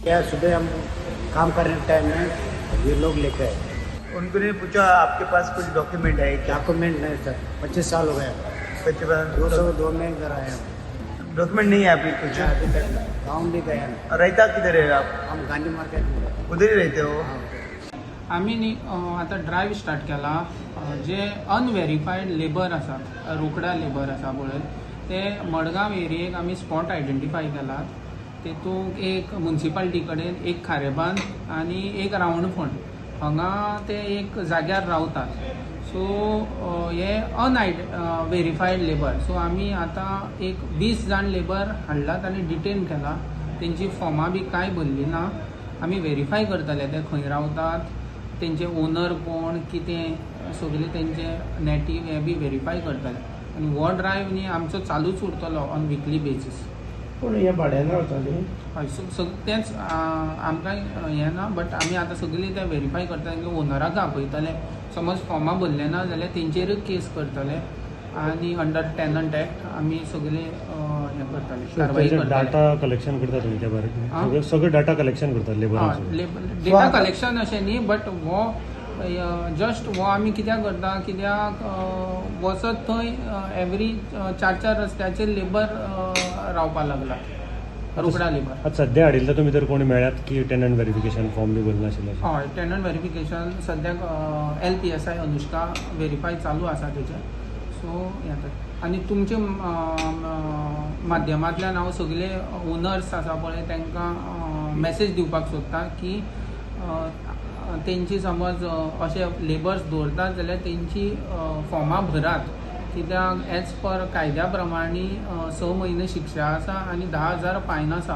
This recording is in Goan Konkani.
क्या सुबह हम काम करने के टाइम में ये लोग लेके आए। उनको नहीं पूछा आपके पास कुछ डॉक्यूमेंट है क्या? डॉक्यूमेंट नहीं सर, 25 साल हो गए। 202 में इधर आए हम। डॉक्यूमेंट नहीं है अभी कुछ? अभी तक गाँव भी गए हम। रहता किधर है आप? हम गांधी मार्केट में रहते उधर ही रहते हो? हैं। हाँ। आमी न्ही आतां ड्रायव स्टार्ट केला, जे अनवेरिफायड लेबर आसा, रोकडा लेबर आसा पळय, ते मडगांव एरियेक आमी स्पॉट आयडेंटिफाय केलात. तेतूंत एक मुन्सिपाल्टी कडेन, एक खारेबांद आनी एक रावणफोंड हांगा ते एक जाग्यार रावतात. सो हे अनआयड वेरिफायड लेबर. सो आमी आतां एक 20 जाण लेबर हाडलात आनी डिटेन केला. तेंची फॉर्मां बी कांय भरली ना. आमी वेरीफाय करतले ते खंय रावतात, तेंचे ओनर कोण, कितें सगळें तेंचे नेटीव हें बी वेरीफाय करतले. आनी हो ड्रायव न्ही आमचो चालूच उरतलो ऑन विकली बेजीस. पूण हे भाड्यान रावताली? हय, तेंच आमकां हें ना, बट आमी आतां सगळीं ते वेरीफाय करता. तेंगे ओनराक आपयतले. समज फॉर्मां भरले ना जाल्यार तेंचेरूय केस करतले आनी अंडर टेनंट एक्ट आमी सगळे हें करतले, कारवाई करतले. डाटा कलेक्शन करता तुमी त्या भायर? आं? सगळं डाटा कलेक्शन करता लेबरांचो? डेटा कलेक्शन अशें न्ही, बट हो जस्ट हो आमी कित्याक करता, कित्याक वचत थंय एवरी चार चार रस्त्याचेर लेबर रावपा लागला, रोकडा लेबर. आतां सद्या हाडिल्ले तुमी तर कोणी मेळ्ळ्यात की टेनंट वेरिफिकेशन फॉर्म बी भरना आशिल्ले? हय, टेनंट वेरिफिकेशन सद्याक LPSI Anushka verify चालू आसा तेचें. सो हें जाता आनी तुमचे माध्यमांतल्यान हांव सगळे ओनर्स आसा पळय तांकां मॅसेज दिवपाक सोदता की तेंची समज अशे लेबर्स दवरतात जाल्यार तेंची फॉर्मां भरात, कित्याक एज पर कायद्या प्रमाणे 6 म्हयने शिक्षा आसा आनी 10,000 फायन आसा.